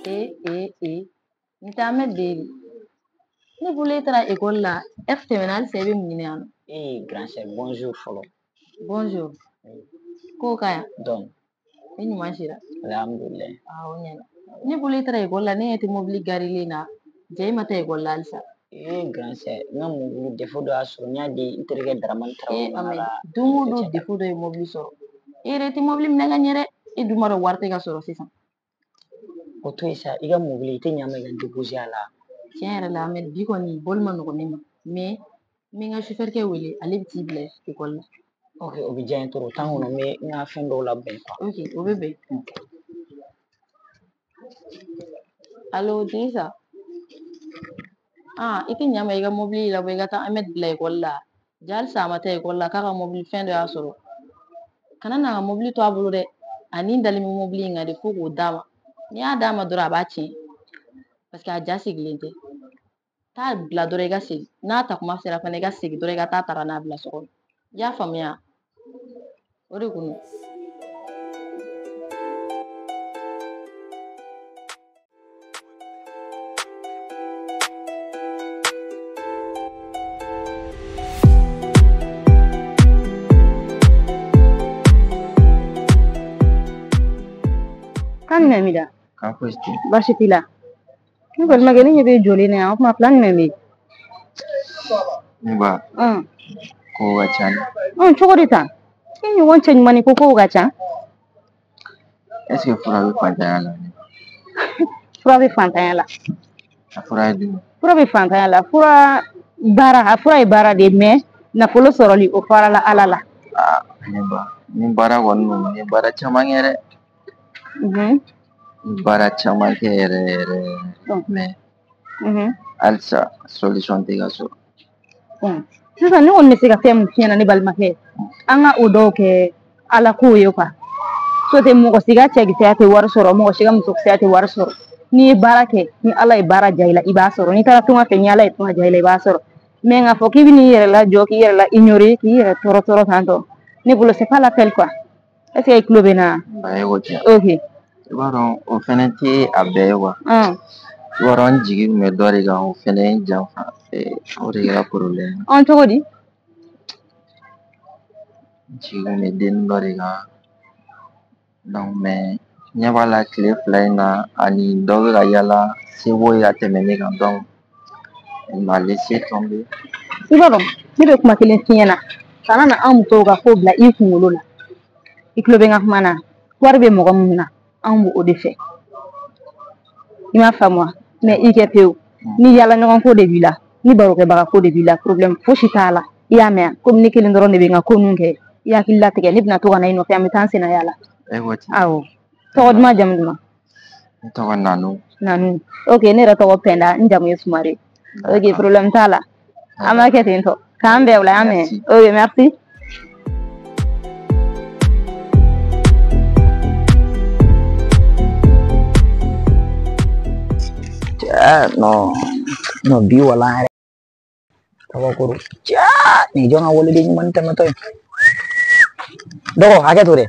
E e e nin tɛ Ahmed de ye. Ne bolo e taara ekɔli la, heure tɛmɛna, halisa i bɛ mun ɲini yan nɔ? Eh, grand sœur, bonjour fɔlɔ. Bonjour. Ko ka yan? Donc, I ɲuman sira? Alhamdulilayi. Ah, o ɲɛna. Ne bolo e taara ekɔli la, ne ɲɛ tɛ mobili garilen na. Ja e ma taa ekɔli la halisa. Eh, grand sœur, n ka mobili défaut dɔ y'a sɔrɔ, n y'a di n terikɛ Daramani Tarawele Eh, ma Ahmed, ka don o don défaut dɔ ye mobili sɔrɔ. E yɛrɛ tɛ mobili minɛ ka ɲɛ dɛ. E dun b'a dɔn wari tɛ ka sɔrɔ sisan. O to yen sa, i ka mobili i tɛ ɲa n ma i ka déposer a la. Tiɲɛ yɛrɛ la Ahmed, bi kɔni bɔli ma nɔgɔn ne ma. Mais n bɛ n ka chauffeur kɛ wele, ale bɛ t'i bila ekɔli la. Ok, o bɛ diya n ye trop. Temps kɔnɔ n bɛ n ka fɛn dɔw labɛn quoi. Ok, o bɛ bɛn. Allo, Dirisa. Ah, i tɛ ɲa n ma i ka mobili labɔ i ka taa Ahmed bila ekɔli la. Ja halisa a ma taa ekɔli la, k'a ka mobili fɛn dɔ y'a sɔrɔ. Kana n'a ka mobili to a bolo dɛ. A ni dalen bɛ mobili in kan de, fo k'o d'a ma. N'i y'a d'a ma dɔrɔn a b'a tiɲɛ. Parce que a ja sigilen tɛ. Taa bila dɔrɔn i ka segin. N'a ta kuma sera fana i ka segin dɔrɔn i ka taa ta ka n'a bila so kɔnɔ. I y'a faamuya? O de kun don. Kan jumɛn b'i la? Kan fosi tɛ. Baasi t'i la. Ne balimakɛ, ne ɲɛ bɛ jɔlen na yan, o tuma plan jumɛn bɛ yen? Ne ba, kow ka ca. Cogo di tan? I ɲɔgɔn cɛ ɲuman ni ko kow ka ca. Est ce que fura bɛ fantanya la? Fura bɛ fantanya la. A fura ye jumɛn? Fura bɛ fantanya la. Fura baara, a fura ye baara de ye, mais nafolo sɔrɔli o farala Ala la. Aa, ne ba, ni baara kɔni don, n ye baara caman kɛ dɛ. N ye baara caman kɛ yɛrɛ yɛrɛ yɛrɛ, mais halisa solution tɛ ka sɔrɔ. Sisan ne kɔni bɛ se ka fɛn min f'i ɲɛna ne balimakɛ, an ka o dɔw kɛ Ala ko ye quoi. So tɛ mɔgɔ si ka cɛkisɛya tɛ wari sɔrɔ, mɔgɔ si ka musokisɛya tɛ wari sɔrɔ. N'i ye baara kɛ, ni Ala ye baara diya i la, i b'a sɔrɔ. N'i taara tunga fɛ, ni Ala ye tunga diya i la, i b'a sɔrɔ. Mais k'a fɔ k'i bɛ n'i yɛrɛ lajɔ, k'i yɛrɛ la ignorer, k'i yɛrɛ tɔɔrɔ tɔɔrɔ tantɔ, ne bolo c'est pas la peine quoi. Est ce que i tulo bɛ n na? Ba, e ko tiɲɛ. Ok. I b'a dɔn o fɛnɛ tɛ a bɛɛ ye quoi. I b'a dɔn n jigi tun bɛ dɔ de kan, o fɛnɛ ye n janfa. O de kɛra problème. Cogo di? N jigi tun bɛ dennin dɔ de kan. Donc mais ɲɛ b'a la tile 2 in na, ani dɔ bɛ ka yala seko ye ka tɛmɛ ne kan, donc il m'a laissé tomber. I b'a dɔn ne bɛ kuma kelen f'i ɲɛna, kana na an musow ka ko bila i kunkolo la. I tulo bɛ n ka kuma na, wari bɛ mɔgɔ min na, anw b'o de fɛ. I m'a faamu wa? Mais i kɛ pewu, ni yala ɲɔgɔn ko de b'i la, ni barokɛbaga ko de b'i la, problème fosi t'a la. I y'a mɛn? Komi ne kelen dɔrɔn de bɛ n ka ko ninnu kɛ, i hakili latigɛ, ne bɛna to ka na i nɔfɛ, an bɛ taa an senna yaala. E ko ten. Awɔ. Tɔgɔ duman, jamu duman? Ne tɔgɔ Nanu. Nanu. Ok, ne yɛrɛ tɔgɔ Pɛnda, n jamu ye Sumare. Ok, problème t'a la. An b'a kɛ ten tɔ. K'an bɛn o la, y'an mɛn. Ok, merci. Non, non, bi wala yɛrɛ. Kabako don. Cɛ, nin jɔn ka waliden ɲuman tɛmɛtɔ ye. Dɔgɔ, hakɛ to dɛ.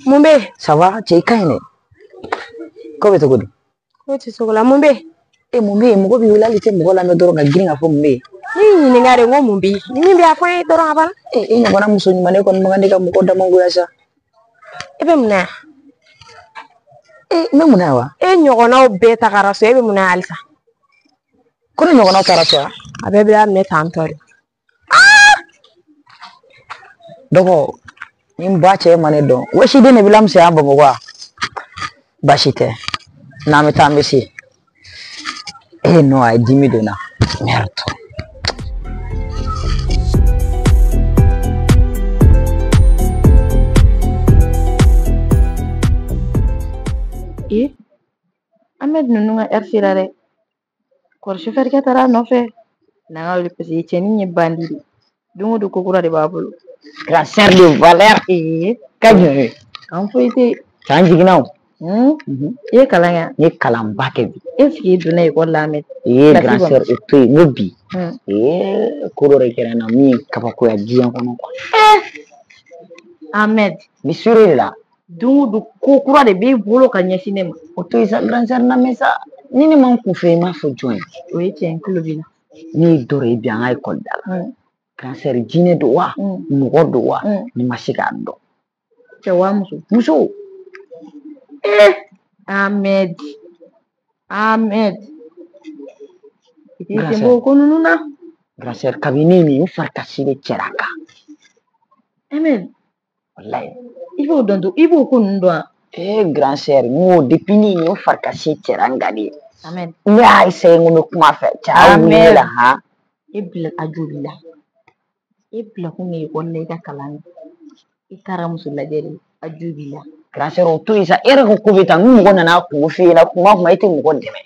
Mun bɛ yen? Ça va, cɛ i ka ɲi dɛ. Ko bɛ cogo di? Ko tɛ cogo la, mun bɛ yen? E mun bɛ yen? Mɔgɔ b'i wele hali i tɛ mɔgɔ lamɛn dɔrɔn ka girin ka fɔ mun bɛ yen? Ne y'i ɲininka de, n ko mun bɛ yen? Ni min bɛ yen a fɔ n ye dɔrɔn a banna. E e ɲɔgɔnna muso ɲuman ne kɔni man kan ne ka mɔgɔ damangoya sa. E bɛ mun na yan? E n bɛ mun na yan wa? E ɲɔgɔnnaw bɛɛ tagara so, e bɛ mun na yan halisa? Ko ne ɲɔgɔnnaw taara so wa? A bɛɛ bɛ daminɛ tan tɔ de. Dɔgɔ, ni n ba cɛ ma ne dɔn, wɔsiden de bɛ lamisɛnya Bamakɔ wa? Baasi tɛ, n'an bɛ taa an bɛ se. Eh non, a ye dimi don n na. Merde. E, Ahmed ninnu ka heure sera dɛ. Kɔri chauffeur kɛ taara a nɔfɛ. N'an ka wuli parce que cɛnin ye bandi de. Don o don ko kura de b'a bolo. Grand sœur de valeur. Ee, Ka jumɛn? Kan foyi tɛ. K'an jiginna o. I ye kalan kɛ? N ye kalanba kɛ bi. Est ce que i donna ekɔli la Ahmed? Ee, Kilasi grand kɔnɔ. sœur, o to yen, n ko bi. Ee, ko dɔ de kɛra n na min ye kabakoya diɲɛ kɔnɔ quoi. Ahmed. N bɛ seere de la. Don o don ko kura de b'e bolo ka ɲɛsin ne ma. O to yen sa, grande sœur na mɛn sa. Ni ne ma n kun fɛ i m'a fɔ jɔn ye. O ye tiɲɛ ye, n tulo b'i la. Ne ye dɔ de ye bi an ka ekɔli da la. Grande sœur jinɛ don wa? Mɔgɔ don wa? Ne ma se k'a dɔn. Cɛ wa muso? Muso. Ahmed. Ahmed. I t'i sen bɔ o ko ninnu na. Grande sœur kabini nin n fari kasi de cɛra a kan. Ahmed. Walayi. I b'o dɔn i b'o ko ninnu dɔn wa? Grande sœur n ko depuis ni nin n fari kasi cɛra n kan de. Ahmed. Ne y'a essayé n ko n bɛ kuma fɛ. Cɛ y'a wuli ne la han. E bila a joli la. E bila kun ye ekɔli la i ka kalan na. I taara muso lajɛ de a jo b'i la. Grande sœur o to yen sa, e yɛrɛ ko ko bɛ tan ni mɔgɔ nana kungo f'i ɲɛna kuma o kuma e tɛ mɔgɔ dɛmɛ.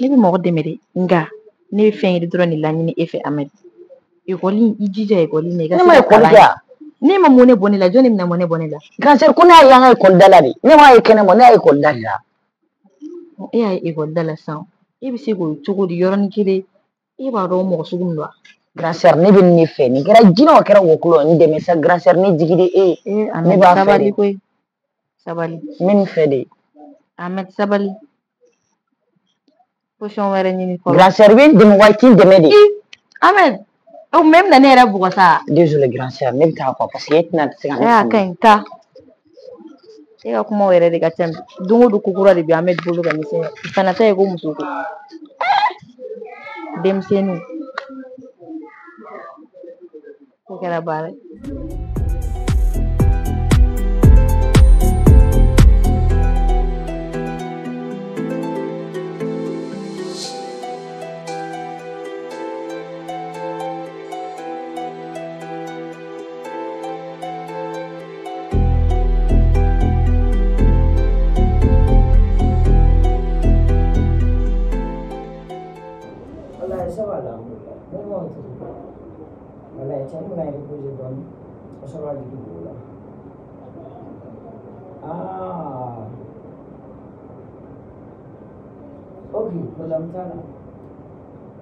Ne bɛ mɔgɔ dɛmɛ dɛ, nka ne bɛ fɛn kelen dɔrɔn de laɲini e fɛ Ahmed. Ekɔli i jija ekɔli la i ka se ka kalan kɛ. Ne ma mɔnɛ bɔ ne la, jɔn de bɛna mɔnɛ bɔ ne la? Grande sœur ko ne y'a ye an ka ekɔli da la de, ne m'a ye kɛnɛma, ne y'a ye ekɔli da de la. E y'a ye ekɔli da la sisan, e bɛ se k'o cogo di yɔrɔnin kelen? E b'a dɔn mɔgɔ sugu min don wa? Grande sœur ne bɛ nin de fɛ, nin kɛra jinɛ o kɛra wɔkulɔ ye, n dɛmɛ sa grande sœur ne jigi de e ye. Ne b'a fɛ de. Sabali koyi. Sabali. N bɛ nin fɛ de. Ahmed sabali. Position wɛrɛ ɲini fɔlɔ. Grande sœur i bɛ n dɛmɛ wa i tɛ n dɛmɛ de. Ahmed, o mɛ bɛna ne yɛrɛ bugɔ sa. Désolé grande sœur, ne bɛ taa quoi parce que e tɛna se ka ne faamu. A ka ɲi taa. E ka kumaw yɛrɛ de ka ca bi. Don o don ko kura de bɛ Ahmed bolo ka ɲɛsin. Kana taa ye ko muso ko. Denmisɛnninw. Ko kɛra baara ye. Ok, problème t'a la.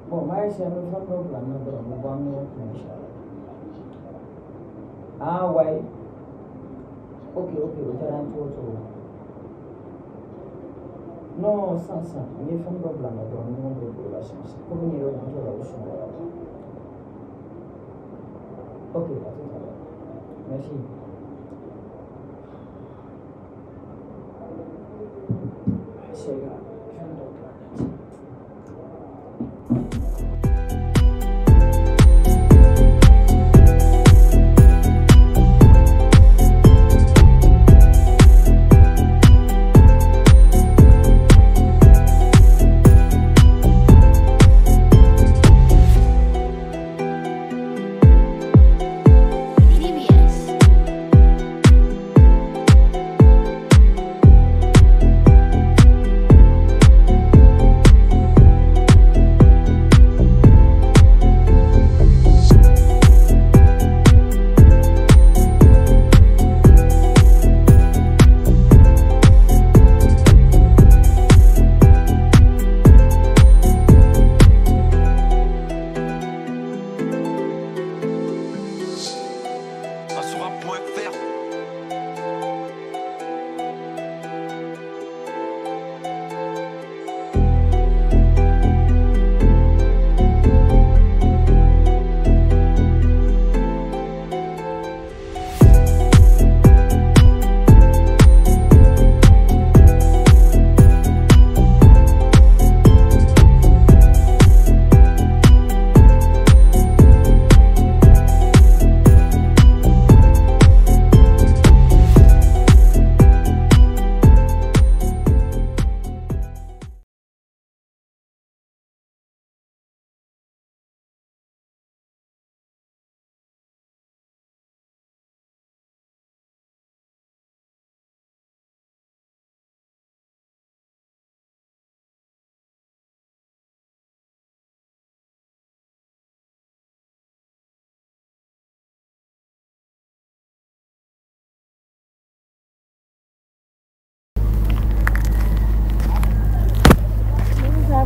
Bon, m'a essayé an bɛ fɛn dɔ bila n na dɔrɔn, n bɛ bɔ an bɛ ɲɔgɔn kun inshallah. Ah ouais. Ok, ok, o diyara n cogo cogo. Non, sisan sisan, n ye fɛn dɔ bila n na dɔrɔn, n ɲɔgɔn bɛ bolo la sisan sisan. Komi n yɛrɛ kun t'o la, o sunɔgɔra. Ok, à tout à l'heure. Merci. Essaye ka fɛn dɔ bila n na.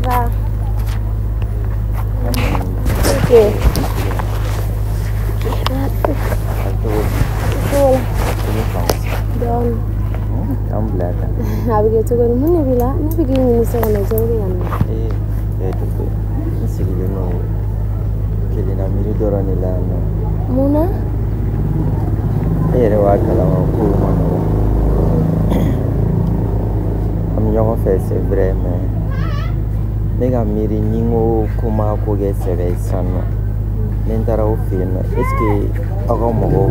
Va. Ok. Dɔɔni. An bila tan. A bɛ kɛ cogo di? Mun de b'i la? Ne bɛ k'i ɲini so kɔnɔ, jɔn bɛ yan nɔ? Ee, bɛɛ de n sigilen don kelenna miiri dɔrɔn de la yan nɔ. Mun na? E yɛrɛ b'a kalama kow ma nɔgɔn. An bɛ ɲɔgɔn fɛ, c'est vrai, mais ne ka miiri ni n ko ko n b'a ko kɛ sɛbɛ ye sisan nɔ, ni n taara aw fɛ yen nɔ, est ce que aw ka mɔgɔw,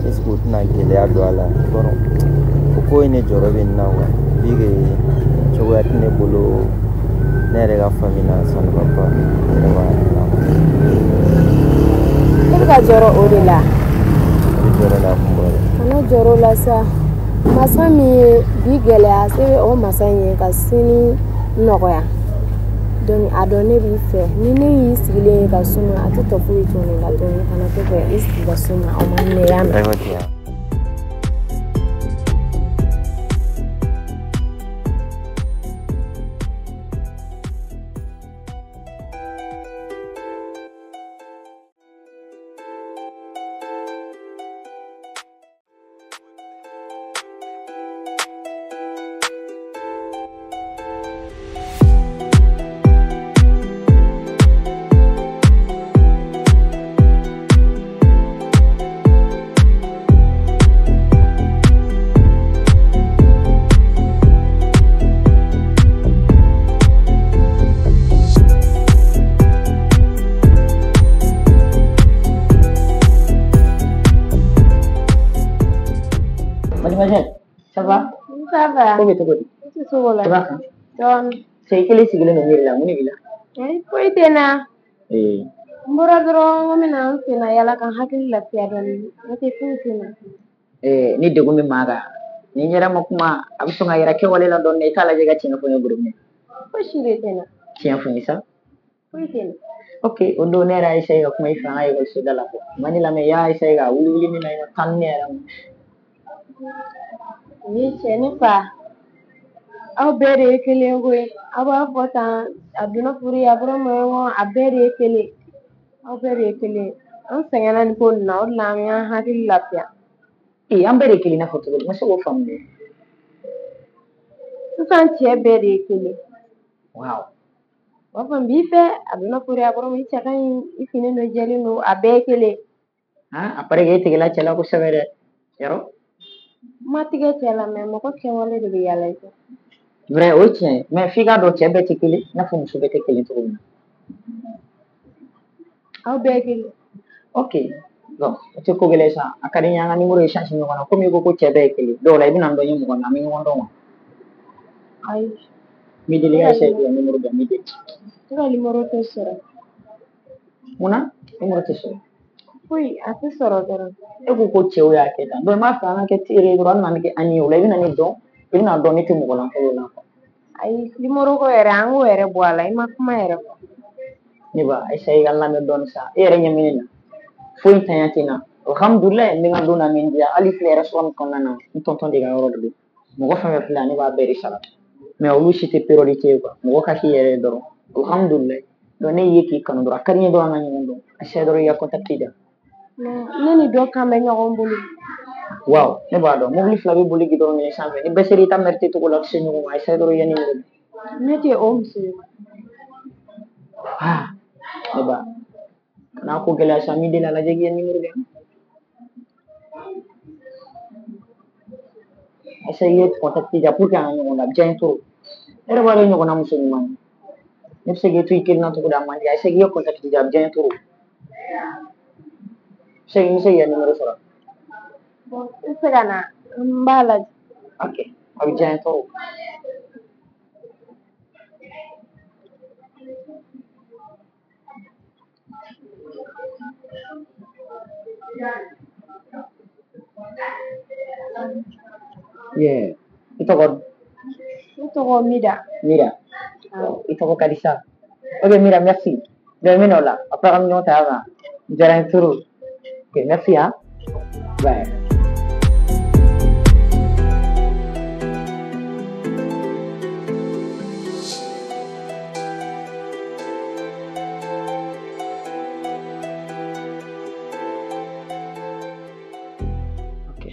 est ce que u tɛna gɛlɛya don a la? Bon, o ko in de jɔrɔ bɛ n na quoi, vu que cogoya tɛ ne bolo, ne yɛrɛ ka famille na, ça ne va pas, ne yɛrɛ b'a kalama. E bɛ ka jɔrɔ o de la? Ne bɛ jɔrɔ la kun bɔ dɛ. Kana jɔrɔ o la sa. Masa min ye bi gɛlɛya se bɛ o masa in ye ka sini nɔgɔya. Donc a dɔn ne b'i fɛ, ni ne y'i sigilen ye ka suma, a tɛ tɔ foyi to ne la. Donc kana to ka i sigi ka suma, o man di ne ye, y'a mɛn? Ayiwa ten. Mademoiselle, ça va? Ça va. Ko bɛ cogo di? I tɛ sogo la. I b'a kan? Dɔɔni. Cɛ, i kelen sigilen don miiri la, mun de b'i la? Ayi, foyi tɛ n na. Ee. N bɔra dɔrɔn n ko n bɛna n senna yala ka n hakili lafiya dɔɔni, n'o tɛ foyi tɛ n na. Ee, ni degun bɛ maa kan, ni n yɛrɛ ma kuma, a bɛ sɔn ka yɛrɛ kɛwale la dɔɔni, i t'a lajɛ ka tiɲɛ fɔ n ye groupe. Fosi de tɛ n na. Tiɲɛ fɔ n ye sa. Foyi tɛ n na. Ok, o don ne yɛrɛ y'a essayé ka kuma i fɛ an ka ekɔliso da la. Ma ne lamɛn, i y'a essayé ka wuli wuli ne na, i ma taa ni ne yɛrɛ ma. Ni cɛ, ne fa, aw bɛɛ de ye kelen koyi. Aw b'a fɔ tan, a donna furu ye, a bɔra mɔgɔ, a bɛɛ de ye kelen, aw bɛɛ de ye kelen. An sɛgɛnna nin ko nin na, o de la an y'an hakili lafiya. Ee, an bɛɛ de ye kelen, i n'a fɔ cogo di? N ma se k'o faamu dɛ. Sisan cɛ bɛɛ de ye kelen. Waaw. U b'a fɔ n b'i fɛ, a donna furu ye, a bɔra, i cɛ ka ɲi, i finen don, jɛlen don, a bɛɛ ye kelen. Han, a paraît que e tigɛla cɛ la kosɛbɛ dɛ. Yarɔ? N ma tigɛ cɛ la, mɛ mɔgɔ kɛwale de bɛ yaala i fɛ. Vrai, o ye tiɲɛ ye, mais f'i k'a dɔn cɛ bɛɛ tɛ kelen, i n'a fɔ muso bɛɛ tɛ kelen cogo min na. Aw bɛɛ ye kelen. Ok, bon, o tɛ ko gɛlɛn ye sa. A ka di n ye an ka numéro échange ɲɔgɔn na, komi i ko ko cɛ bɛɛ ye kelen. Dɔw la i bɛna n dɔn n ye mɔgɔ min, an bɛ ɲɔgɔn dɔn wa. Ayi. N b'i deli, i ka essayer k'i ka numéro di yan, n b'i deli. Ne ka numéro tɛ sɔrɔ. Munna numéro tɛ sɔrɔ? Foyi, a tɛ sɔrɔ dɔrɔn. E ko ko cɛw y'a kɛ tan, donc n b'a fɛ an ka kɛ teri ye dɔrɔn, an nana kɛ an ye o la, i bɛna ne dɔn, i bɛna dɔn ne tɛ mɔgɔ lankolon la. Ayi, numéro ko yɛrɛ, an k'o yɛrɛ bɔ a la, i ma kuma yɛrɛ fɔ. Ne ba, essayer ka n lamɛn dɔɔni sa. E yɛrɛ ɲɛ bɛ ne na, foyi ntanya tɛ n na, alhamdulilayi. N bɛ n ka don na min diya, hali filɛ yɛrɛ sɔrɔ min kɔnɔna na, n tonton de ka yɔrɔ de don. Mɔgɔ fɛn fɛn filɛ yan, ne b'a bɛɛ de sara, mais olu si tɛ priorité ye quoi. Mɔgɔ ka k'i yɛrɛ ye dɔrɔn, alhamdulilayi. Donc ne ye k'i kanu dɔrɔn, a ka di n ye dɔrɔn an ka ɲɔgɔn dɔn. Essayer dɔrɔn i ka contact di yan. Ne ni dɔ kan bɛ ɲɔgɔn bolo. Waaw, ne b'a dɔn mobili fila bɛ boli goudron kelen sanfɛ, ni bɛɛ sera i ta mérité cogo la, a tɛ se ɲɔgɔn ma. Essayer dɔrɔn i ka numéro di. Ne tɛ o muso ye. Ah, ne ba, n'a ko gɛlɛya sa, n b'i deli, a lajɛ k'i ka numéro di yan. Essayer i ka contact di yan pour que an ka ɲɔgɔn dɔn, a bɛ diya n ye trop. E yɛrɛ b'a dɔn i ɲɔgɔnna muso ɲuman ye. Ne bɛ se k'e to i kelen na cogo di, a man di. Essayer k'i ka contact di yan, a bɛ diya n ye trop. N bɛ se k'i ka numéro sɔrɔ? Bon, n bɛ se ka na, n b'a lajɛ. Ok, a bɛ diya n ye trop. Yeah. I tɔgɔ? Ne tɔgɔ Mida. Mira. I tɔgɔ ka di sa. Ok Mira, merci. Donc n bɛ na o la. Après an bɛ ɲɔgɔn ta yan kan. Diyara n ye trop. Ok, merci hein. Bye. Ok.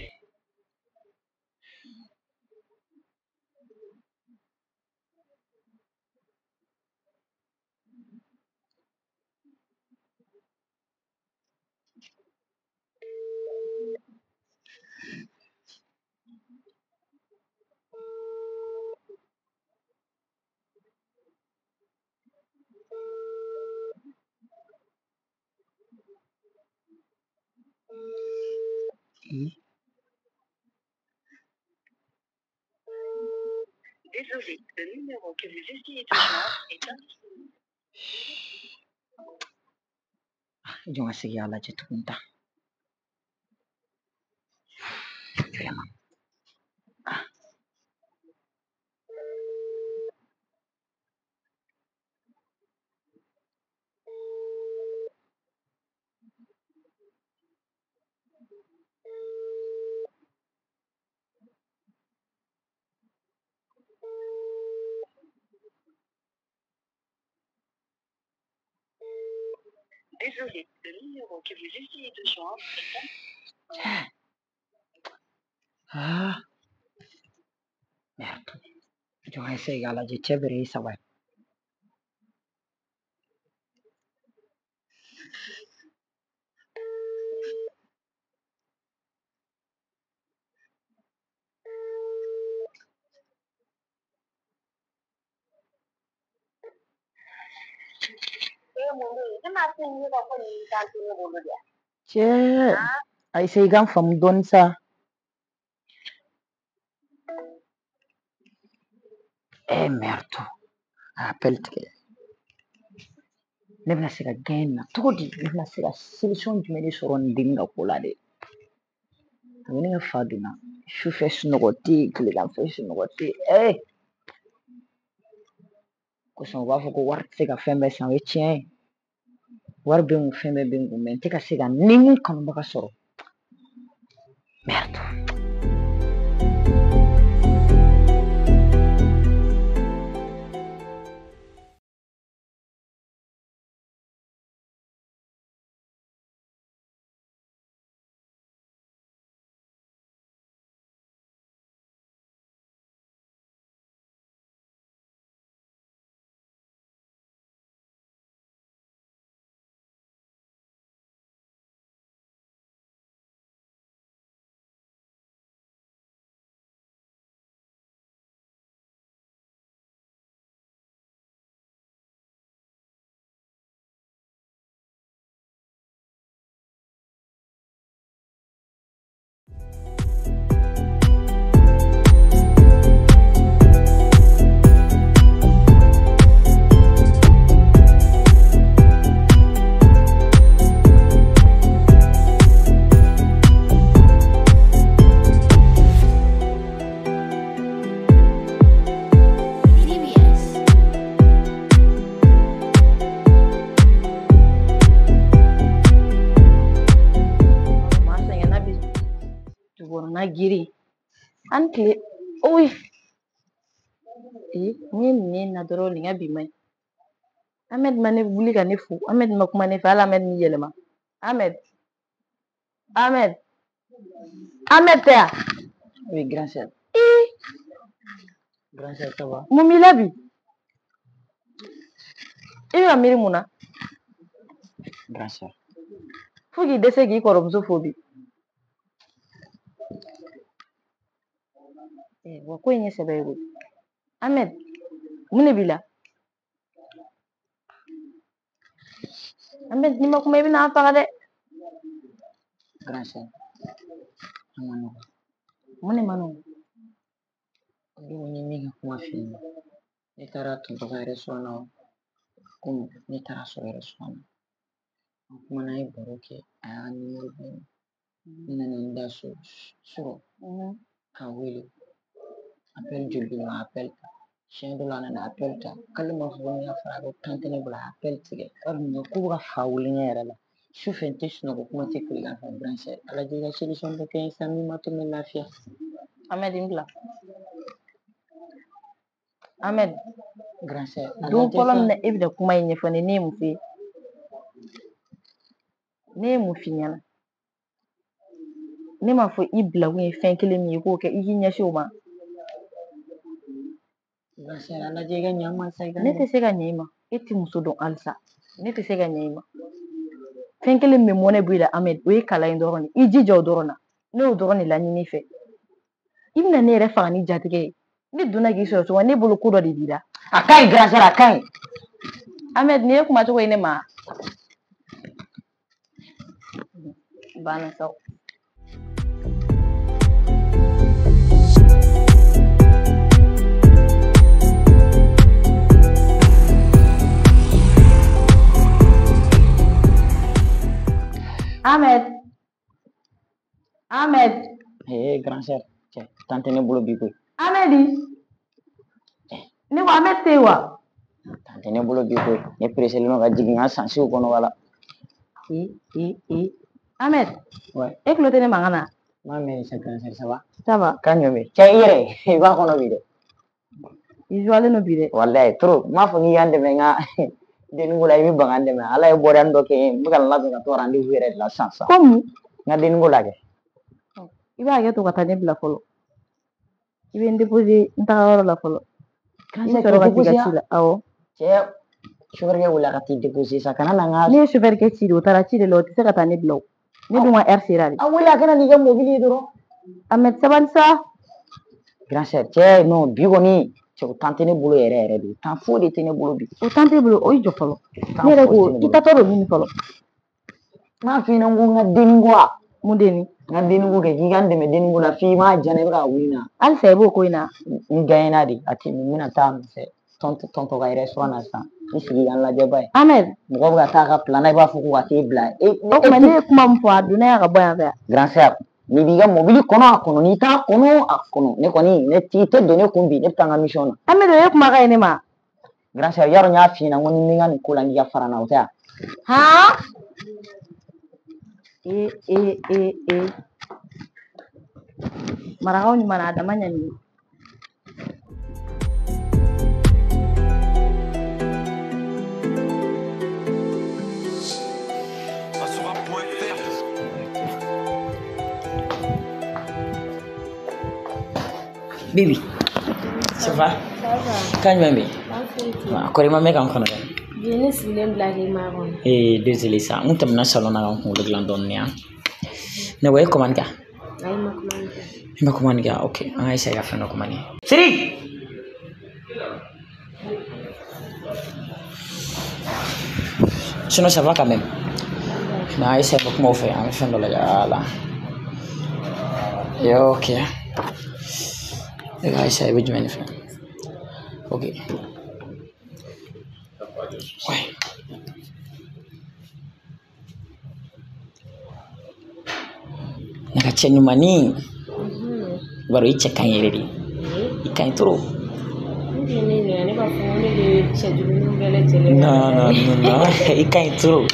Désolé, le numéro que vous essayez de joindre est indisponible. Jɔn ka segin k'a lajɛ tuguni tan. Vraiment. Ah. Désolé, le numéro que vous essayez de joindre est indisponible. Ah. Merde. Jɔn ka segin k'a lajɛ cɛ bɛrɛ ye saba ye. Cɛ Ayisa i ka n faamu dɔɔni sa. Eh merde. A appel tigɛ. Ne bɛna se ka gɛn nin na cogo di? Ne bɛna se ka solution jumɛn de sɔrɔ nin dennin ka ko la de? A bɛ ne ka fa donna. Sufɛ sunɔgɔ tɛ yen, tilegan fɛ sunɔgɔ tɛ yen. Eh! Kosɔn u b'a fɔ ko wari tɛ se ka fɛn bɛɛ san, o ye tiɲɛ ye. Wari bɛ n kun, fɛn bɛɛ bɛ n kun, mɛ n tɛ ka se ka ni mun kanubaga sɔrɔ. Merde. DBS. Maa sɛgɛnna bi dugukɔnɔna girin an tile oyi ee n ye nin ye na dɔrɔn nin ka bi man ɲi. Ahmed ma ne wuli ka ne fo, Ahmed ma kuma ne fɛ, hali Ahmed m'i yɛlɛma. Ahmed, Ahmed, Ahmed tɛ yan? Oui, grand sœur. Grand sœur, ça va? Mun b'i la bi? I bɛ ka miiri mun na? Grand sœur. Fo k'i dɛsɛ k'i kɔrɔmuso fo bi. Eh, wa ko in ye sɛbɛ ye koyi. Ahmed, mun de b'i la? Ahmed, n'i ma kuma i bɛna an faga dɛ. Grand sœur. A ma nɔgɔn. Mun de ma nɔgɔn? O don n ye min ka kuma f'i ye. Ne taara tonton ka restaurant na komi ne taara sɔrɔ restaurant na. An kumana, an ye baro kɛ, a y'a nimoro di ne ma. Ne nana n da so sɔrɔ k'a wele. Appel joli joli ma appel ta. Siɲɛ dɔ la a nana appel ta. K'ale m'a fɔ ko ne ka fara ko kan tɛ ne bolo, a ye appel tigɛ. Bari nin ko bɛ ka fa wuli ne yɛrɛ la. Sufɛ n tɛ sunɔgɔ, kuma tɛ tilegan fɛ. Grand sœur, a lajɛ i ka solution dɔ kɛ n ye sa min b'a to n bɛ lafiya. Ahmed, n bila. Ahmed, Grand sœur, a don lajɛ fɔlɔ sa. min na e bɛna kuma in ɲɛfɔ ne ye, ne ye mun f'i ye? Ne ye mun f'i ɲɛna? Ne m'a fɔ i bilakun ye fɛn kelen min ye i k'o kɛ, i k'i ɲɛsin o ma. Grand sœur, a lajɛ i ka ɲa n ma sa i ka Ne ɲa. tɛ se ka ɲɛ i ma. E tɛ muso dɔn halisa. Ne tɛ se ka ɲɛ i ma. Fɛn kelen min bɛ mɔnɛ bɔ i la Ahmed, o ye kalan in dɔrɔn de ye. I jija o dɔrɔn na. Ne y'o dɔrɔn de laɲini i fɛ. I bɛna ne yɛrɛ faga ni jatigɛ ye. Ne donna k'i sɔrɔ cogo min, ne bolo ko dɔ de b'i la. A ka ɲi grand sœur, a ka ɲi. Ahmed, nin ye kuma cogo ye ne ma. Banna sa. Ahmed. Ahmed. Eh, grand sœur, cɛ temps tɛ ne bolo bi koyi. Ahmed. Ne ko Ahmed tɛ yen wa? Temps tɛ ne bolo bi koyi. Ne pressé len don ka jigin n ka sansiw kɔnɔ wala. E e e. Ahmed. Ouais. E tulo tɛ ne mankan na? N m'a mɛn sa grand sœur, ça va? Ça va. Kan jumɛn bɛ yen? Cɛ i yɛrɛ i b'a kɔnɔ bi dɛ. I joilen don bi dɛ. Walayi trop. N m'a fɔ k'i ka n dɛmɛ n ka denni ko la i bɛ ban ka n dɛmɛ. Ala ye bɔda dɔ kɛ n ye n bɛ ka n labɛn ka to rendez-vous yɛrɛ de la sisan sisan. Ko mun? N ka denni ko la kɛ. I b'a hakɛ to ka taa ne bila fɔlɔ. I bɛ n déposer n taga yɔrɔ la fɔlɔ. I bɛ sɔrɔ ka t'i ka ci la. Awɔ. Cɛ chauffeur kɛ wuli ka t'i déposer sa kana na n ka. Ne ye chauffeur kɛ ci de o taara ci de la o tɛ se ka taa ne bila o. Ne dun ka heure sera de. A wele a kana n'i ka mobili ye dɔrɔn. Ahmed sabali sa. Grand sœur cɛ non bi kɔni cɛ o temps tɛ ne bolo yɛrɛ yɛrɛ de. Temps foyi de tɛ ne bolo bi. O temps t'e bolo o y'i jɔ fɔlɔ. Ne yɛrɛ ko i taatɔ don min fɔlɔ. N m'a f'i ɲɛna ko n ka denni ko wa? Mun denni? N ka denni ko kɛ k'i ka n dɛmɛ denni ko la f'i m'a diya n na i bɛ ka wuli n na. Halisa i b'o ko in na. N gagné de a tɛ n bɛna taa nɔfɛ tɔntɔn ka restaurant na sisan n sigi ka n lajɛ ba ye. Ahmed. Mɔgɔ bɛ ka taa ka plan na i b'a fɔ ko ka t'e bila. O tuma ne ye kuma min fɔ a donna yan ka bɔ yan fɛ. Grand sœur n'i b'i ka mobili kɔnɔ a kɔnɔ n'i t'a kɔnɔ a kɔnɔ ne kɔni ne t'i tɛ don ne kun bi ne bɛ taa n ka mission na. Ahmed o ye kumakan ye ne ma. Grand sœur yarɔ n y'a f'i ɲɛna n ko ni n ka nin ko la n k'i ka fara n na o tɛ wa? Han? E e e e. Marakaw ɲuman na a dama ɲani. Bibi, ça va? Ça va. Kan jumɛn bɛ yen? Kɔri i ma mɛn ka n kɔnɔ dɛ. Bi ne sigilen bila k'i makɔnɔ. Ee désolé sa n tɛmɛna salon na ka n kunkolo dilan dɔɔnin yan. Ne ko e commande kɛ? Ayi n ma commande kɛ. I ma commande kɛ ok an ka essayer ka fɛn dɔ commande. Siri! Sinon ça va quand même. Mais an essayer ka kuma o fɛ an bɛ fɛn dɔ lajɛ voilà. Ok. E ka essayer i bɛ jumɛn de fɛ? Ok. Ouais. Ne ka cɛ ɲumannin. I b'a dɔn i cɛ ka ɲi yɛrɛ de. I ka ɲi trop. Ne b'a fɔ ne de ye cɛjugu bɛɛ lajɛlen. Non non non non i ka ɲi trop.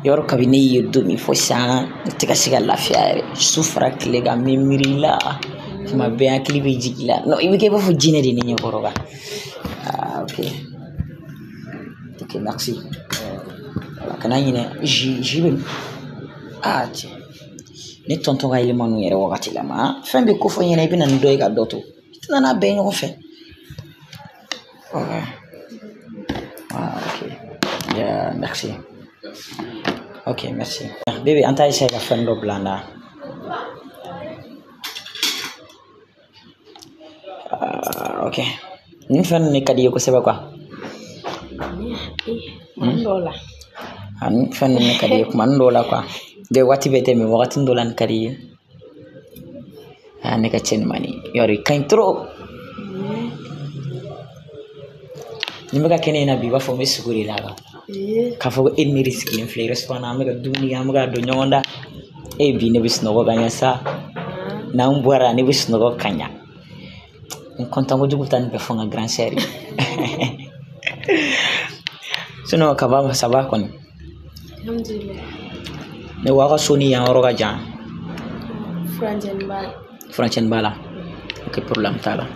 Yɔrɔ kabini ne y'i ye don min fo sisan n tɛ ka se ka lafiya yɛrɛ. Su fara tile kan n bɛ miiri i la. Tuma bɛɛ hakili bɛ jigin i la. Non i bɛ kɛ i b'a fɔ jinɛ de ne ɲɛkɔrɔ kan. Ah ok. Ok merci. Voilà kana ɲinɛ jus bɛ min? Ah cɛ. Ne tɔntɔn ka yɛlɛma ninnu yɛrɛ wagati la ma fɛn bɛ ko fɔ n ɲɛna i bɛ na ni dɔ ye ka dɔ to i tɛna n'a bɛɛ ye ɲɔgɔn fɛ. Ah ok. Yeah, merci. Ok merci. Bébé an t'a essayer ka fɛn dɔ bila an na. Ah, ok. Nin fɛn ninnu de ka di i ye kosɛbɛ quoi. Kuma dɔw la. Ah, nin fɛn ninnu de ka di i ye kuma dɔw la quoi. Bɛɛ waati bɛɛ tɛ mais wagati dɔ la nin ka di i ye. Ah, ne ka cɛ ɲumannin yarɔ i ka ɲi trop. Nin bɛ ka kɛ ne ɲɛna bi i b'a fɔ n bɛ sogo de la kan. K'a fɔ ko e ni ne de sigilen filɛ restaurant na an bɛ ka dumuni kɛ an bɛ ka don ɲɔgɔn da. E bi ne bɛ sunɔgɔ ka ɲɛ sa. N'an bɔra ne bɛ sunɔgɔ ka ɲa. N content kojugu bɛ taa nin bɛɛ fɔ n ka grand sœur ye. Sinon kaba ça va kɔni. Alhamdulillah. Ne ko aw ka so ni yan yɔrɔ ka jan. Furancɛnin b'a la. Furancɛnin b'a la. Ok problème t'a la.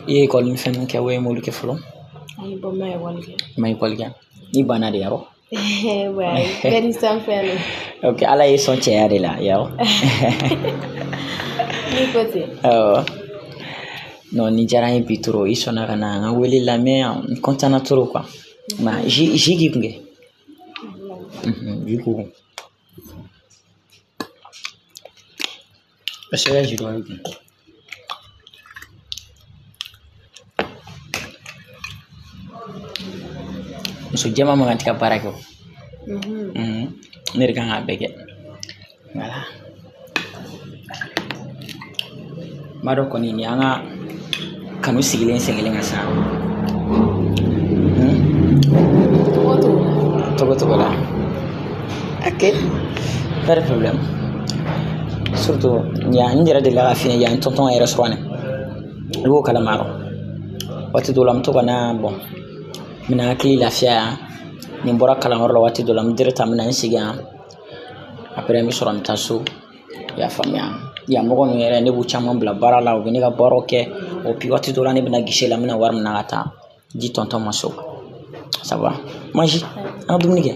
I ye école ni fɛn ninnu kɛ ou i m'olu kɛ fɔlɔ? Ayi bɔn n ma école kɛ. I ma école kɛ. N'i banna de yarɔ? Bɛɛ ni sanfɛ don. Ok ala y'i sɔn cɛya de la yarɔ? N'i ko ten. Awɔ. Non nin diyara n ye bi trop i sɔnna ka na n ka wele lamɛn n content na trop quoi. Ma jus k'i kun kɛ? Jus k'u kun. Est-ce que jus dɔ b'i kun? Muso jɛman man kan tɛ ka baara kɛ o. Ne de kan k'a bɛɛ kɛ. Voilà. N b'a dɔn kɔni nin y'an ka kanu sigilen sen kelen ka sa. Togo togo la. Ok, pas de problème. Surtout yan n yɛrɛ delila ka f'i ɲɛna yan tonton yɛrɛ sɔrɔ ne i b'o kalama yɔrɔ waati dɔw la n bɛ to ka na bɔn n bɛna hakili lafiya yan ni n bɔra kalanyɔrɔ la waati dɔ la n bɛ direct n bɛna n sigi yan après n bɛ sɔrɔ n bɛ taa so i y'a faamuya yan mɔgɔ ninnu yɛrɛ ne b'u caman bila baara la u bɛ ne ka baaraw kɛ o puis waati dɔ la ne bɛna guichet la n bɛna wari minɛ ka taa di tonton ma so. Ça va mange an ka dumuni kɛ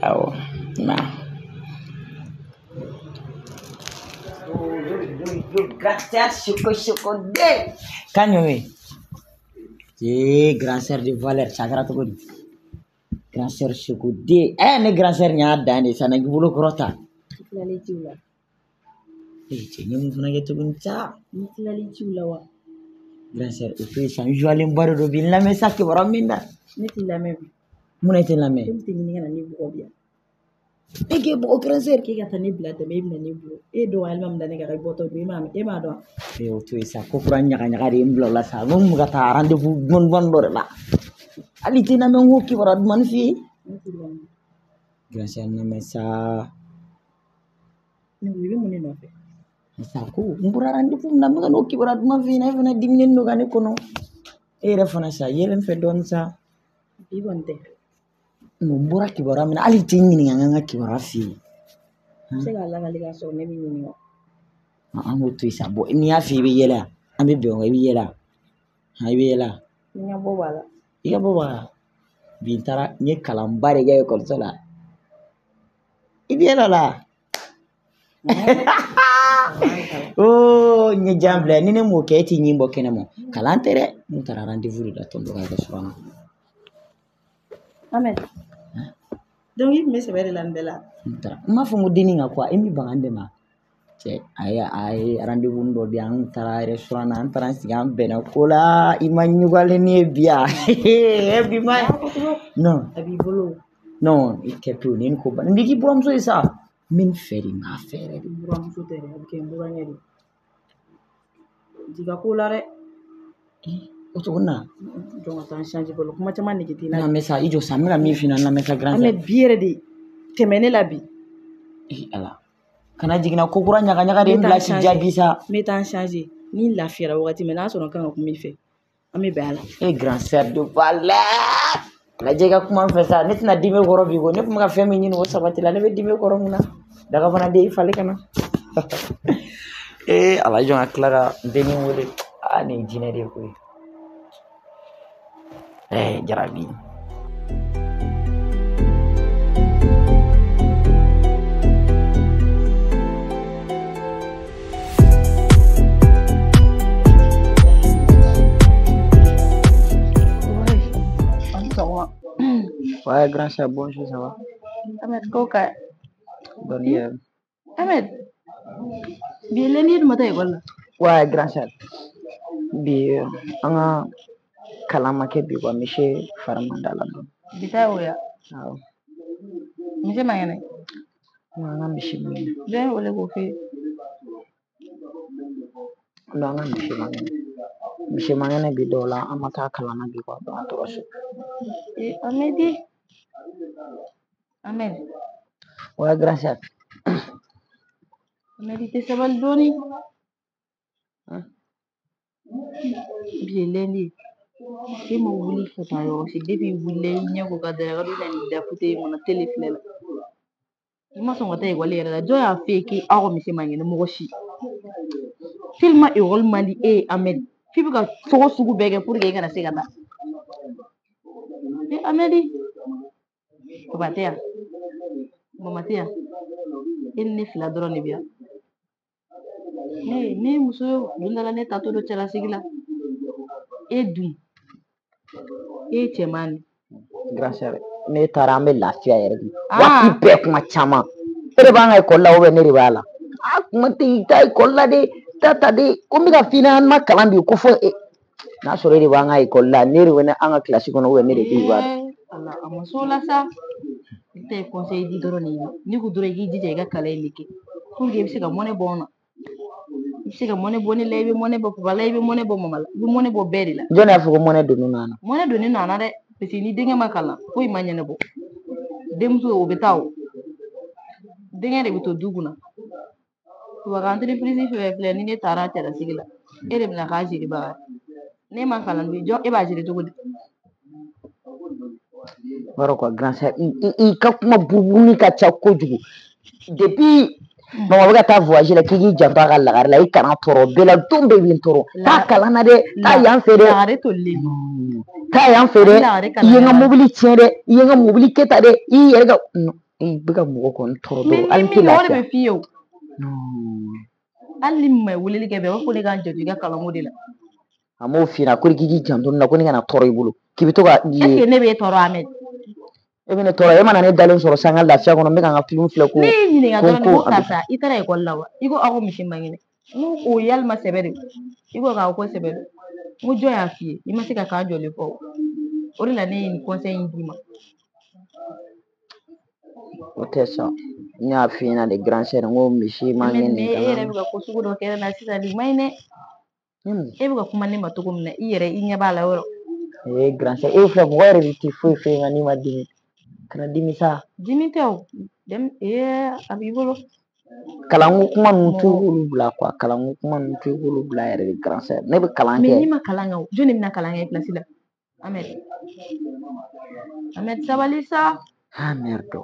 awɔ i m'a ye. Grand sœur Choco Choco den kan ɲɔmi ee grand sœur de valeur sa kɛra cogo di grand sœur Choco den ne grand sœur y'a dan de sa na k'i bolo kɔrɔta. I tilalen ciw la. Ee cɛ n ye mun fana kɛ tuguni sa. N'i tilalen ciw la wa. Grand sœur o to yen sa n joilenba de don bi n lamɛn sa kibaruya min na. Ne t'i lamɛn bi. Mun na i tɛ n lamɛn? E tɛ ɲini ka na ne bugɔ bi yan. E k'e bugɔ grand sœur. K'e ka taa ne bila dɛmɛ e bɛna ne bugɔ. E ye dɔgɔyalima min da ne kan i bɔtɔ don e m'a dɔn. Ee o to yen sa ko kura ɲaga ɲaga de ye n bila o la sa n ko n kun bɛ ka taa rendez-vous duman duman dɔ de la hali i tɛ n lamɛn n ko kibaruya duman f'i ye. Ne t'i lamɛn. Grand sœur n lamɛn sa. Ne ko i bɛ mun de nɔfɛ? Sa ko n bɔra rendez-vous min na n bɛ ka n'o kibaruya duman f'i ɲɛna e fana diminen don ka ne kɔnɔ e yɛrɛ fana sa yɛlɛ n fɛ dɔɔnin sa. Bi kɔni tɛ. N bɔra kibaruya min na hali i tɛ n ɲininka n ka kibaruya f'i ye. N bɛ se k'a lakale k'a sɔrɔ ne m'i ɲininka. An k'o to yen sa bɔn n'i y'a f'i ye i bɛ yɛlɛ yan an bɛ bɛn o kan i bɛ yɛlɛ yan i bɛ yɛlɛ yan. N ka bɔ b'a la. I ka bɔ b'a la bi n taara n ye kalanba de kɛ ekɔliso la i bɛ yɛlɛ o la. Oh n ye jan bila ni ne m'o kɛ e t'i ɲin bɔ kɛnɛ ma kalan tɛ dɛ n taara rendez-vous de la tonton ka restaurant na. Ahmed. Donc i tun bɛ sɛbɛ de la nin bɛɛ la. N taara n m'a fɔ n ko dennin ka ko e m'i ban ka n dɛmɛ cɛ a ye rendez-vous dɔ di yan an taara restaurant na an taara an sigi an bɛnna ko la i ma ɲugalen ne ye bi yan e bi ma non a b'i bolo. Non i kɛ pewu ni ko ban n b'i k'i buramuso ye sa n bɛ nin fɛ de n b'a fɛ yɛrɛ de. I buramuso tɛ dɛ a bɛ kɛ n burankɛ de. Jigi ko la dɛ. O cogo na. Jɔn ka taa n change fɔlɔ kuma caman nege t'i la. Lamɛn sa i jɔ sa n bɛna min f'i ɲɛna n lamɛn sa grand sœur. Ahmed bi yɛrɛ de tɛmɛ ne la bi. Ee Ala kana jiginna ko kura ɲaga ɲaga de n bila k'i jaabi sa. N bɛ taa n change ni n lafiyara wagati min n'a sɔrɔ n kan ka kuma i fɛ an bɛ bɛn a la. E grand sœur de valeur lajɛ i ka kuma n fɛ sa ne tɛna dimi kɔrɔ bi ko ne tun bɛ ka fɛn min ɲini o sabati la ne bɛ dimi kɔrɔ mun na dagabana den i falen ka na. Ee Ala jɔn ka tila ka n dennin wele aa nin ye jinɛ de ye koyi. Jarabi. Ouais, grand sœur, bonjour, ça va? Ahmed ko ka. Bonne nuit. Ahmed. Bi lundi dun ma taa ekɔli la. Ouais, grand sœur. Bi an ka kalan ma kɛ bi quoi, monsieur fari man d'a la dɔɔni. Bi ta y'o ye. Awɔ. Monsieur man kɛnɛ. An ka monsieur man kɛnɛ. Jɔn ye wele k'o f'e ye? Non, an ka monsieur man kɛnɛ. Monsieur man kɛnɛ bi dɔw la an ma taa kalan na bi quoi, donc an tora so. Ee Ahmedi. Ahmed. Ouais, grand sœur. Ahmed i tɛ sabali dɔɔni. Bi ye lundi ye. E ma wuli ka taa yɔrɔ si depuis i wulila i ɲɛ ko ka daraka dun i nana i da fauteuil kɔnɔ télé filɛ la. I ma sɔn ka taa ekɔli yɛrɛ la jɔn y'a f'e ye k'aw ka monsieur man kɛnɛ mɔgɔ si. Tellement ekɔli man di e ye Ahmed f'i bɛ ka cogo sugu bɛɛ kɛ pour que e kana se ka taa. E Ahmedi papa tɛ yan mama tɛ yan e ni ne fila dɔrɔn de bɛ yan. Ne ye muso ye don dɔ la ne taatɔ don cɛlasigi la e dun e ye cɛman de. Grand sœur ne taara an bɛ lafiya yɛrɛ de waati bɛɛ kuma caman e de b'an ka ekɔli la ou bien ne de b'a la a kuma tɛ i taa ekɔli la de taa ta de ko n bɛ ka f'i ɲɛna an ma kalan bi ko fo e n'a sɔrɔ e de b'an ka ekɔli la ne de bɛ an ka kilasi kɔnɔ ou bien ne de bɛ yen b'a dɔn. Ala a ma s'o la sa ne ta ye conseil di dɔrɔn de ye ne ko dɔrɔn i k'i jija i ka kalan in de kɛ pour que i bɛ se ka mɔnɛ bɔ n na i bɛ se ka mɔnɛ bɔ ne la i bɛ mɔnɛ bɔ papa la i bɛ mɔnɛ bɔ mama la i bɛ mɔnɛ bɔ bɛɛ de la. Jɔn y'a fɔ ko mɔnɛ donn'u na? Mɔnɛ donnen don a na dɛ parce que ni denkɛ ma kalan foyi ma ɲɛnabɔ denmuso o bɛ taa o Denkɛ de bɛ to du kunna. Wa ka entreprise fɛn fɛn filɛ ni ne taara cɛlasigi la, e de bɛna k'a gérer. Ne ma kalan dun, jɔn e b'a gérer cogo di? B'a quoi, grand sœur, i ka kuma buruburu ka ca kojugu. Depuis mama bɛ ka taa voyage la, k'i k'i janto a ka lagare la, i kana tɔɔrɔ bɛɛ la, don bɛɛ bɛ n tɔɔrɔ. Taa kalan na dɛ, taa yan fɛ dɛ. Lagare tolilen. Taa yan fɛ dɛ. Lagare I ye n ka kalan. mobili tiɲɛ dɛ, i ye n ka mobili kɛ tan dɛ, i yɛrɛ ka i bɛ ka mɔgɔ kɔni tɔɔrɔ dɔrɔn, hali n tɛ Min o de lafiya. bɛ f'i ye o. Non. Hali ni maa ye weleli kɛ bɛɛ, o b'a fɔ ko ne k'an janto i ka kalanko de la. A m'o f'i ɲɛna ko k'i k'i janto nin na, ko ne kana tɔɔrɔ i bolo, k'i bɛ to ka Est ce que ne b'e tɔɔrɔ, Ahmed? E bɛ ne tɔɔrɔ, e mana ne dalen sɔrɔ sisan n ka lafiya kɔnɔ, n bɛ ka n ka film filɛ ko Ne y'i ɲininka ko dɔrɔn de ko ko karisa i taara ekɔli la wa? I ko aw ko misi man kɛnɛ. N ko o yalima sɛbɛ de? I ko k'aw ko sɛbɛ don. N ko jɔn y'a f'i ye? I ma se ka kan jɔlen fɔ o. O de la ne ye nin conseil in d'i ma. O tɛ sa, n y'a f'i ɲɛna de, grand sœur, n ko misi man Ahmed, kɛnɛ. mais e yɛrɛ bɛ ka ko sugu dɔ kɛ ne la sisan, nin man ɲi dɛ. E bɛ ka kuma ne ma cogo min na, i yɛrɛ i ɲɛ b'a la yɔrɔ. Ee grand sœur, e filɛ, mɔgɔ yɛrɛ de tɛ foyi f'e ɲɛna n'i ma dimi. Kana dimi sa. Dimi tɛ o. Ee a b'i bolo. Kalanko kuma ninnu to i Mɔgɔ. k'olu bila quoi, kalanko kuma ninnu to i k'olu bila yɛrɛ de, grand sœur. Ne bɛ kalan Mais kɛ. n'i ma kalan kɛ o, jɔn de bɛna kalan kɛ i place la? Ahmed. Ahmed, sabali sa. Ah merde.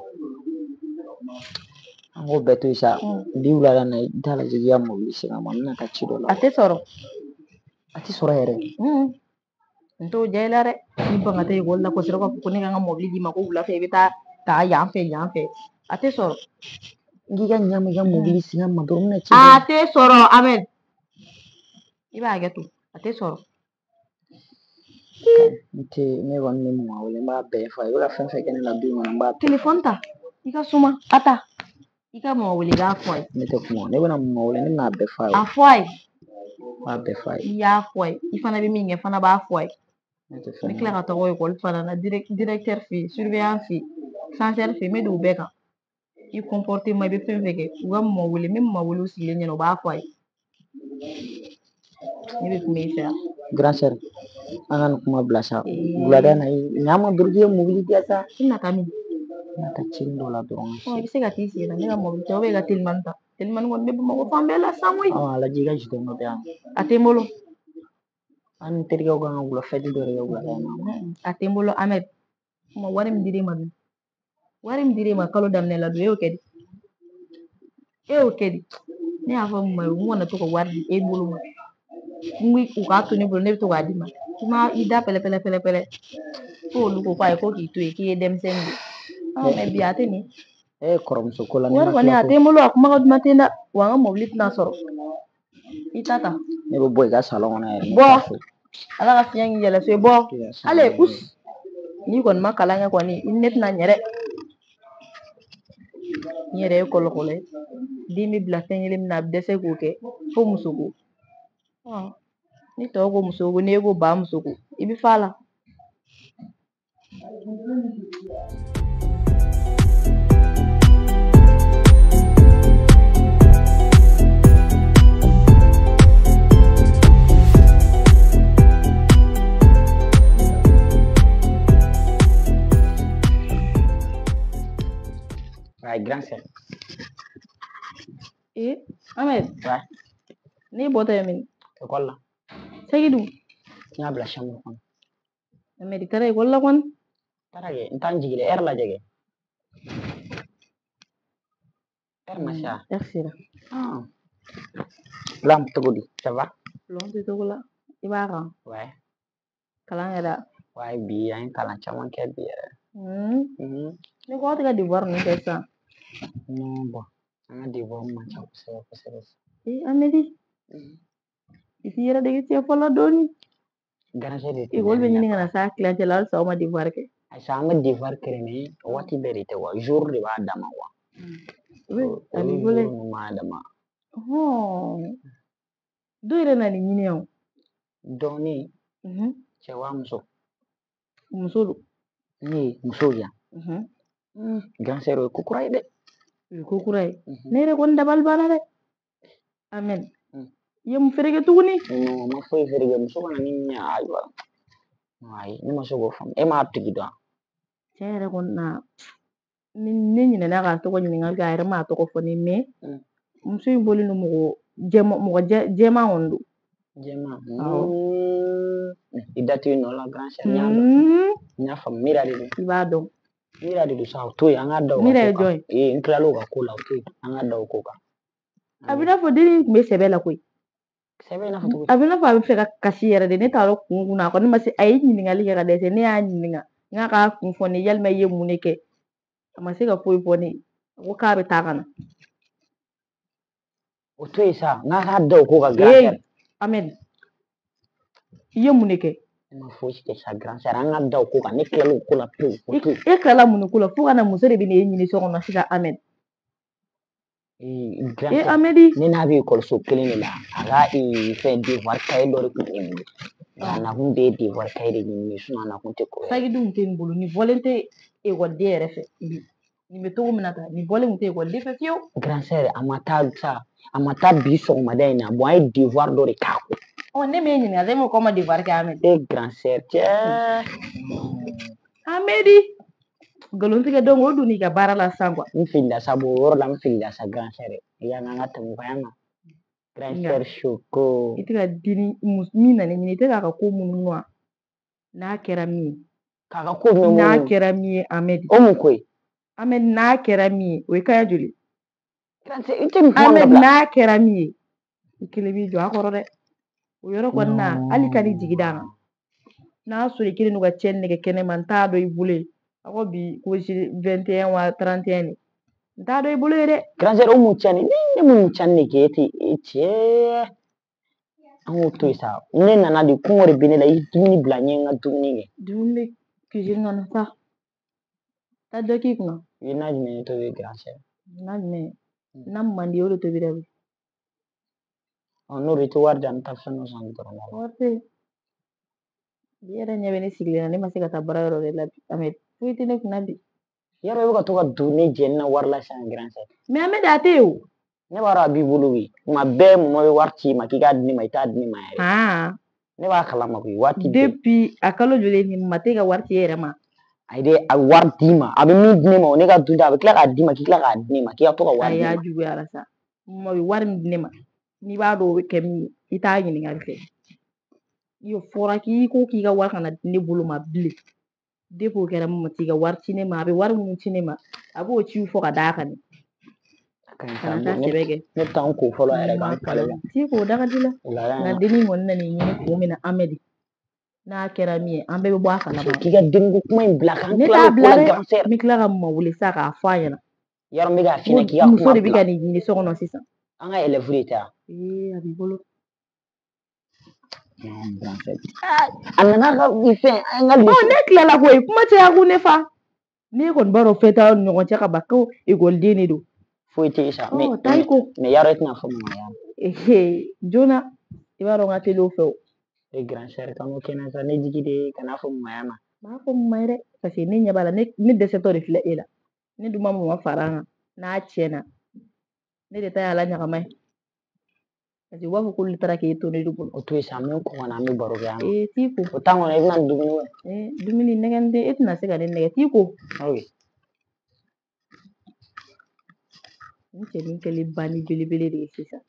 An k'o bɛɛ to yen sa. Bi wulada in na, i t'a lajɛ k'i ka mobili segin a ma, n bɛna taa ci dɔ la. A tɛ sɔrɔ. A tɛ sɔrɔ yɛrɛ. N t'o diya i la dɛ. I ban ka taa ekɔli la ka sɔrɔ k'a fɔ ko ne ka n ka mobili d'i ma ko wula fɛ i bɛ taa ta yan fɛ yan fɛ. A tɛ sɔrɔ. N k'i ka ɲa ma, i ka mobili segin a ma dɔrɔn, n bɛna ci dɔ A la. tɛ sɔrɔ, Ahmed. I b'a hakɛ to. A tɛ sɔrɔ. N tɛ, ne kɔni bɛ mama wele, n b'a bɛɛ f'a ye. I bɛ ka fɛn fɛn kɛ ne la du in kɔnɔ, n b'a bɛɛ. Telefɔni ta. I ka suma. A ta. I ka mama wele i k'a fɔ a ye. Ne tɛ kuma, ne bɛna mama wele, ne bɛna a bɛɛ f'a ye. A fɔ a ye. N b'a bɛɛ f'a ye. I y'a fɔ a ye. I fana bɛ min kɛ fana b'a fɔ a ye. Ne tɛ N fɛn bɛ tila ka taga ekɔli fana na, directeur fɛ yen, surveillant fɛ yen, censeur fɛ yen, n bɛ don u bɛɛ kan. I comportement, i bɛ fɛn fɛn kɛ, u ka mama wele, n bɛ mama wele u sigilen ɲɛna, u b'a fɔ a ye. Ne bɛ kuma i fɛ yan. Grand sœur, an ka nin kuma bila sa. Wulada in na, ɲa ma dɔrɔn k'i ye mobili di yan sa. I bɛna taa min? N bɛna taa cinin dɔ la dɔrɔn. I bɛ se ka t'i sigi na, ne ka mobili ta, i ka telimani ta. Telimani kɔni bɛ Bamakɔ fan bɛɛ la sa koyi. A lajɛ i ka gilet dɔ bɛ yan. A tɛ n bolo. An ni terikɛw kan ka wula fɛti dɔ de kɛ wulada in na. A tɛ n bolo, Ahmed. Kuma wari min dir'e ma dun? Wari min dir'e ma kalo daminɛ la dun, e y'o kɛ di? E y'o kɛ di? Ne y'a fɔ mama ye, n kana to ka wari di e bolo ma. N ko u k'a to ne bolo, ne bɛ to k'a d'i ma. I ma i da pɛlɛ pɛlɛ pɛlɛ pɛlɛ. Ko olu ko ayi, ko k'i to yen, k'i ye denmisɛnnin de ye. Mais bi a tɛ nin. E kɔrɔmuso ko la, ne Wari ma kɔni tila a ko. tɛ n bolo, a kuma ka duman ten dɛ. Wa an ka mobili tɛna sɔrɔ. I ta ta. Ne bɛ bɔ i ka salon kɔnɔ yɛrɛ. Bɔ. Ala ka fiɲɛ k'i yɛlɛ so ye, bɔ. Ale, us. N'i kɔni ma kalan kɛ kɔni, i ni ne tɛna ɲɛ dɛ. N yɛrɛ ye kɔlɔkɔlɔ ye. Den bɛ bila fɛn kelen min na, a bɛ dɛsɛ k'o kɛ fo muso ko. Ni tɔw ko muso ko, n'e ko ba muso ko, i bɛ fa la. Ouais, grand sœur. Eh, Ahmed. Ouais. Ne bɔtɔ ye min? Ekɔli la. Segi dun? N y'a bila chambre kɔnɔ. Ahmed, i taara ekɔli la kɔni? N taara kɛ, n t'an jigin dɛ, heure lajɛ kɛ. Heure ma se wa? Heure sera. Ah. Lam cogo di? Ça va? Lɔn tɛ cogo la. I b'a kan. Ouais. Kalan kɛra. Ouais, bi an ye kalan caman kɛ bi yɛrɛ. Ne ko aw tɛ ka devoir ninnu kɛ sisan. Non, bon. An ka devoir man ca kosɛbɛ kosɛbɛ. Eh, Amedi. I t'i yɛrɛ dege cɛ fɔlɔ dɔɔni. Grand sœur de tun Ekɔli bɛ bɛ ne ɲini la. ka na s'a tilancɛ la, halisa aw ma devoir kɛ. Ayisa, an bɛ devoir kɛ mais waati bɛɛ de tɛ wa, jour de b'a dama wa. Oui, a b'i Olu bolo. jour ninnu b'a dama. Dɔw yɛrɛ nana ɲini yan o. Dɔɔni. Cɛ wa muso? Muso don. Ne ye muso ye yan. Grand sœur, o ye ko kura ye dɛ. O ye ko kura ye. Ne yɛrɛ kɔni dabali banna dɛ. Amen. I ye mun feere kɛ tuguni? Non, n ma foyi feere kɛ. Muso kana ni ɲɛ, ayiwa. Ayi, ne ma se k'o faamu. E m'a tigi dɔn wa? Tiɲɛ yɛrɛ kɔni na, Ne ɲinɛna k'a tɔgɔ ɲininkali kɛ, a yɛrɛ m'a tɔgɔ fɔ ne, mais muso in bɔlen don mɔgɔ jɛman, mɔgɔ jɛman kɔni don. Jɛman. Awɔ. I da to i nɔ la, grand sœur, n y'a dɔn. N y'a faamu, Mira de don. I b'a dɔn. Mira de don sa, o to yen, an k'a da o ka Mira ye ko kan. jɔn ye? Ee, n tilal'o ka ko la, o to yen, an k'a da o ko kan. A bɛ i n'a fɔ dennin tun bɛ sɛbɛ la koyi. Sɛbɛ i n'a fɔ cogo di? A bɛ i n'a fɔ a bɛ fɛ ka kasi yɛrɛ de, ne t'a dɔn kun kun na, a kɔni ma se, a ye ɲininkali kɛ ka dɛsɛ, ne y'a ɲininka, n k'a k'a kun fɔ ne ye, yalima i ye mun de kɛ? A ma se ka foyi fɔ ne ye, a ko k'a bɛ taa ka na. O to yen sa, n k'a da o ko kan, grand sœur. Ahmed, i ye mun de kɛ? Ne ma fosi kɛ sa, grand sœur, an k'a da o ko kan, ne tilal'o ko la pewu, o to yen. E tilala mun de ko la fo ka na muso de bɛ na e ɲini so kɔnɔ sisan, Ahmed? Grand Eh, sœur, Amedi. Ne n'a bɛ ekɔliso kelen de la, a ka fɛn devoir cahier dɔ de tun bɛ ne bolo. A nakun bɛɛ ye devoir cahier de ɲini, sinon a nakun tɛ ko wɛrɛ. Saki dun tɛ nin bolo, nin bɔlen tɛ ekɔliden yɛrɛ fɛ. Nin bɛ cogo min na tan, nin bɔlen tun tɛ ekɔliden fɛ fiyewu. Grand sœur, a ma taa sa, a ma taa bi sɔgɔmada in na, bon an ye devoir dɔ de k'a kun. Ɔ, ne m'e ɲininka, e m'o k'aw ma devoir kɛ, Amedi? E grand sœur, cɛ. Amedi, nkalon tigɛ donc o donn'i ka baara la sisan quoi. N filila sa, bon o yɔrɔ la n filila sa, grand sœur. Yanni an ka tɛmɛ o kan, yan nɔ. Grand sœur Choco. I tɛ ka dimi min nana ɲini, i tɛ k'a ka ko munumunu wa? N'a kɛra min ye. K'a ka ko munumunu. N'a kɛra min ye, Amedi. O mun ko ye? Amedi, n'a kɛra min ye, o ye kaya joli? Grand sœur, i tɛ nin kuma Amedi, dabila. n'a kɛra min ye, i kelen b'i jɔ a kɔrɔ dɛ. O yɔrɔ kɔni na, hali ka n'i jigi d'a kan. N'a sɔrɔ i kelen don ka tiɲɛni kɛ kɛnɛma, n t'a dɔn i bolo ye. A ko bi ko 21 wa 31 de. N t'a dɔn i bolo ye dɛ. Grand sœur, o mun tiɲɛni? Ne mun tiɲɛni de kɛ e tɛ e cɛ? An k'o to yen sa. Ne nana de, kɔngɔ de bɛ ne la, i ye dumuni bila n ɲɛ, n ka dumuni kɛ. Dumuni bɛ cuisine kɔnɔ sa. Taa dɔ k'i kunna. I ye na jumɛn de tobi, grand sœur? Na jumɛn? Na min man di ye, o de tobi dɛ. Ɔ, n'o don i tɛ wari di yan, n bɛ taa fɛn dɔ san dɔrɔn. Wari tɛ yen. Bi yɛrɛ ɲɛ bɛ ne sigilen na, ne ma se ka taa baara yɔrɔ de la bi. Ahmed, foyi tɛ ne kunna bi. Yarɔ i bɛ ka to ka don ne jɛni na wari la sisan, grand sœur. Mais Ahmed, a tɛ yen o. Ne b'a dɔn a b'i bolo koyi. Tuma bɛɛ mama bɛ wari ci i ma k'i k'a di ne ma, i t'a di ne ma yɛrɛ. Ne b'a kalama koyi, waati bɛɛ. Depuis a kalo joli nin ma t'e ka wari ci e yɛrɛ ma? Ayi dɛ, a bɛ wari d'i ma, a bɛ min di ne ma, o ne ka dun ta, a bɛ tila k'a d'i ma, k'i tila k'a di ne ma, k'i ka to ka wari di ne ma. Ayi, a juguyara sa. Mama bɛ wari min di ne ma, n'i b'a dɔn o bɛ kɛ min ye, i t'a ɲininkali kɛ. I fɔra k'i ko k'i ka wari kana di ne bolo ma bilen. Depuis o kɛra, mama t'i ka wari ci ne ma, a bɛ wari minnu ci ne ma, a b'o ciw fɔ ka d'a kan de. Kana taa sɛbɛ kɛ. Ne bɛ taa n ko fɔlɔ yɛrɛ k'an falen. T'i ko da ka di la. Nka dennin kɔni nan'i ɲini kun min na, Amedi, n'a kɛra min ye, an bɛɛ bɛ bɔ a kalama. K'i ka denko kuma in bila k'an Ne tila t'a o ko bila la, dɛ. grand sœur. N bɛ tila ka mama wele sa k'a fɔ a ɲɛna. Yarɔ n bɛ k'a f'i ɲɛna k'i ka kuma Muso de bɛ bila. ka nin ɲini so kɔnɔ sisan. An ka élève de tɛ wa? Ee, a b'i bolo. A nana ka fɛn an ka Ɔ, ne tilala koyi, kuma caya ko ne fa. Ne kɔni b'a dɔn fɛn t'aw ni ɲɔgɔn cɛ ka ban ko ekɔliden de don. Foyi tɛ yen sa. Ɔ, taa i ko. Mais yarɔ i tɛna fɔ mama yarɔ. Joona, i b'a dɔn n ka teli o fɛ o. E grand sœur, kan'o kɛ n na sa, ne jigi de kana fɔ mama ya ma. N b'a fɔ mama ye dɛ, parce que ne ɲɛ b'a la, ne dɛsɛtɔ de filɛ e la. Ne dun ma mama fara an kan, n'a tiɲɛna, ne de ta y'a la ɲagama ye. Parce que u b'a fɔ k'olu taara k'e to ne de bolo. O to yen sa, an bɛ kɔn ka na, an bɛ baro kɛ yan. Ee, t'i ko. O temps kɔnɔ i bɛna ni dumuni wɛrɛ. Ee, dumuni nɛgɛn tɛ, e tɛna se ka ne nɛgɛ, t'i ko. Ok. N cɛnin kɛlen banni belebele de ye sisan.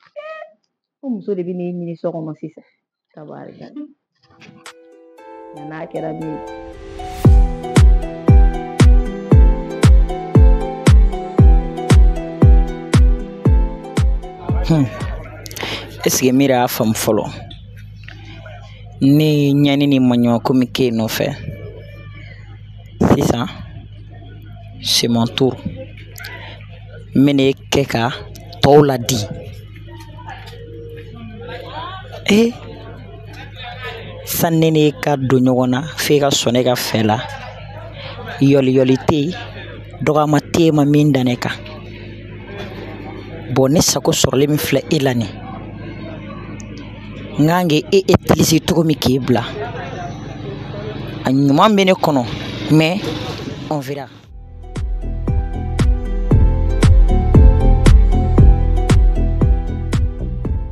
Ko muso de bɛ n'e ɲini so kɔnɔ sisan. Tabarikala. Nka n'a kɛra min ye. Est-ce que Mira y'a faamu fɔlɔ? Ne ye ɲani ni maɲumako min k'e nɔfɛ. Sisan, c'est mon tour. N bɛna e kɛ ka tɔw ladi. Ee, sani ne n'e ka don ɲɔgɔn na f'e ka sɔn ne ka fɛ la. Yɔli yɔli tɛ yen, dɔgɔyama tɛ yen ma min da ne kan. Bon, ne sago sɔrɔlen min filɛ e la nin, n kan k'e utiliser cogo min k'e bila. A ɲuman bɛ ne kɔnɔ, mais on verra.